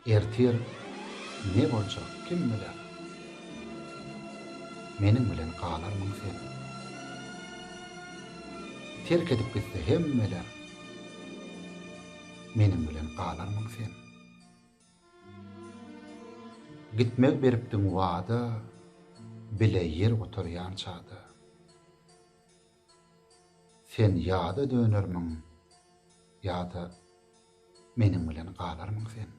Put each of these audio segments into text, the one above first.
Ertir ne boljak kim biler. Meniň bilen galarmyň sen? Terk edip gitse hemmeler. Meniň bilen galarmyň sen? Gitmegi beripdiň wada, Bile ýer gutarýança-da. Sen ýada dönermiň ýa-da meniň bilen galarmyň sen?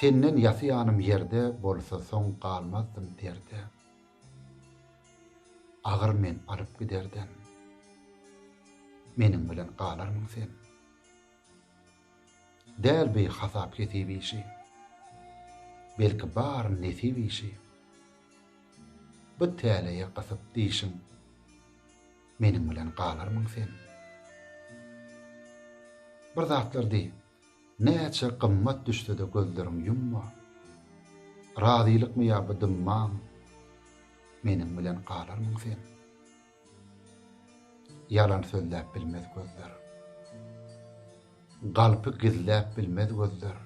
Senden ýasy ýanym ýerde bolsa soň galmazdym derde. Agyr men alyp giderden. Meniň bilen galarmyň sen? Däl bi hasap-hesip işi. Belki bar nesip işi. Bu täleýe gysyp dişiň, Meniň bilen galarmyň sen? Bir zatlar diý, näçe gymmat düşse-de gözleriň ýumma. Razylykmy ýa bu dymmaň, Meniň bilen galarmyň sen? Ýalan sözläp bilmez gözler. Galpy gizläp bilmez gözler.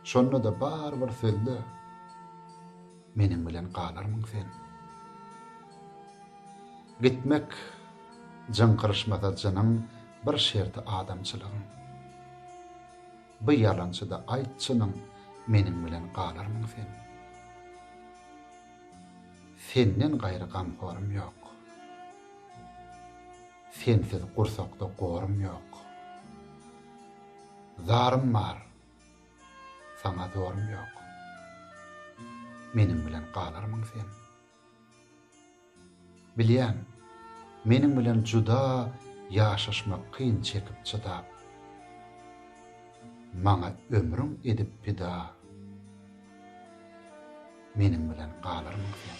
Şonda-da barybir sözle, Meniň bilen galarmyň sen? Gitmek jyňkyryşmasa jynyň bir şerti adamçylygyň. Bu ýalançyda aýt çynyň, Meniň bilen galarmyň sen? Senden gaýry gamhorym ýok. Sensiz gursakda gorum ýok. Zarym bar, saňa zorum ýok. Meniň bilen galarmyň sen? Bilýän, meniň bilen juda ýaşaşmak kyn çekip çydap. Maňa ömrüň edip pida. Meniň bilen galarmyň sen?